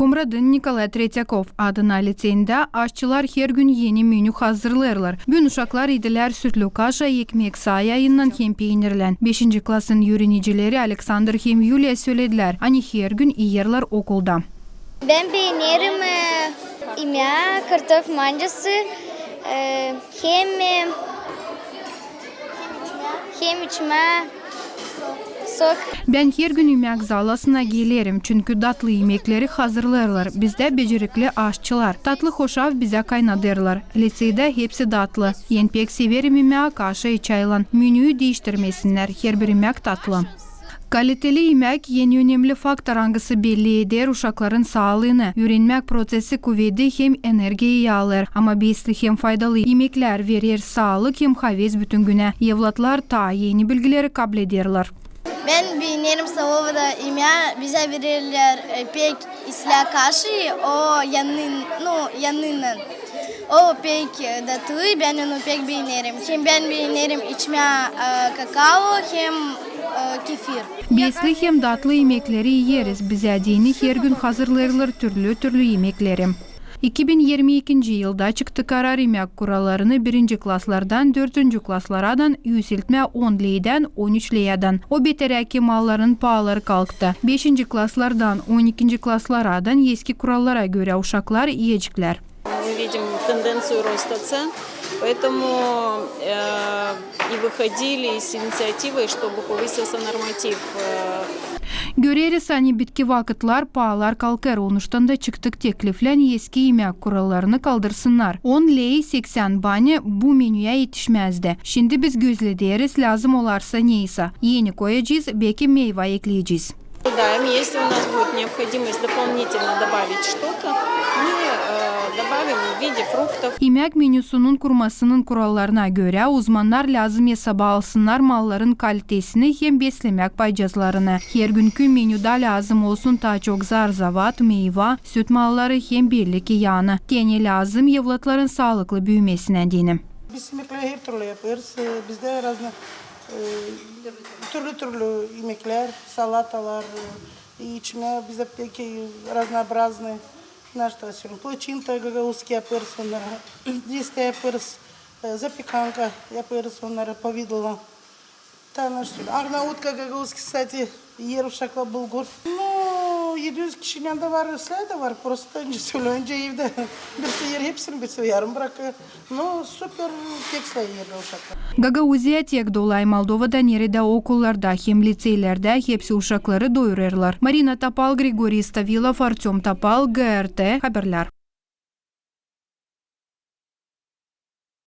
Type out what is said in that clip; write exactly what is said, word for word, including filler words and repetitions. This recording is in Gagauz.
Komradın Nikolay Tretyakov adına liţeyindä aşçılar hergün eni menü hazırlêêrlar. Büün uşaklar iidilär sütlü kaşa, ekmek saa yayından hem peenirlän. Beşinci klasın üürenicileri Aleksandr hem Yuliya söledilär, ani hergün iyerlär okulda. Bän beenerim, e, imää, kartof mancası, e, hem, e, hem içmää sok. Bän hergün imäk zalasına gelerim, çünkü datlı imekleri hazırlêêrlar bizdä becerikli aşçılar. Tatlı hoşaf bizä kaynadêrlar. Liţeydä hepsi datlı. Bän pek severim imää kaşa i çaylan. Menüyü diiştirmesinnär, herbir imäk tatlı. Kaliteli imäk en önemli faktor, angısı belli eder uşakların saalıını. Üürenmäk proţesi kuvedi hem energiyayı alêr. Ama besli hem faydalı imeklär verer saalık hem haves bütün günä. Evlatlar taa eni bilgileri kablederlär. Bän beenerim stolovadan imää, bizä vererlär, e, pek islää kaşayı, o yanın, nu, yanınnan. O pek, e, datlı, bän onu pek beenerim. Hem bän beenerim içmää, e, kakao hem, e, kefir. Besli hem datlı imekleri iyeriz. Bizä deyni hergün hazırlêêrlar türlü-türlü imekleri. İki bin irmi ikinci yılda çıktı karar imäk kurallarını birinci klaslardan dördüncü klaslara yükseltmää on leydän on üç leydän. O beterä ki malların paaları kalktı. Beşinci klaslardan on ikinci klaslara eski kurallara görä uşaklar iyeceklär. Мы видим тенденцию роста цен, поэтому, э, и выходили с инициативой, чтобы повысился норматив, э. Göreriz, ani bitki vakıtlar paalar kalkêr, onuştan da çıktık tekliflän eski imäk kurallarını kaldırsınnar. On ley seksän bani bu menüyä etişmäzdi. Şindi biz gözlederiz, lääzım olarsa neysä. Eni koyacez, beki meyva ekleyecez. Ожидаем, если у нас будет необходимость дополнительно добавить что-то, мы, э, добавим в виде фруктов. İmäk menüsünün kurmasının kurallarına görä, uzmannar lääzım esaba alsınnar malların kalitesini hem beslemäk paycazlarını. Hergünkü menüdä lääzım olsun taa çok zar-zavat, meyva, süt malları hem belli ki yanı. Tenä lääzım evlatların saalıklı büümesinä deyni. Biz imekleri her türlü yapêrız. E, bizdä raznı, e, türlü-türlü imeklär, salatalar, e, içmää bizdä pek, e, разнообразный. Naşta söleyelim, плачинта, gagauzski yapêrız onnara, deste yapêrız, e, zapekanka yapêrız onnara, povidlo. Taa naşta söleyelim, arnautka gagauzski, кстати, iyer uşaklar, bulgur. Ну, edi üz kişinin yanında var, islää dä var, prosto öncä söleyelim, öncä evdä birisi iyer hepsini, birisi yarım brakêr. Ну, супер, pek islää iyer uşaklar. Gagauziya tek da olay Moldovada, neredä okullarda hem liţeylerdä hepsi uşakları doyurêrlar. Marina Topal, Grigoriy Stavilov, Artöm Topal, G R T haberlär.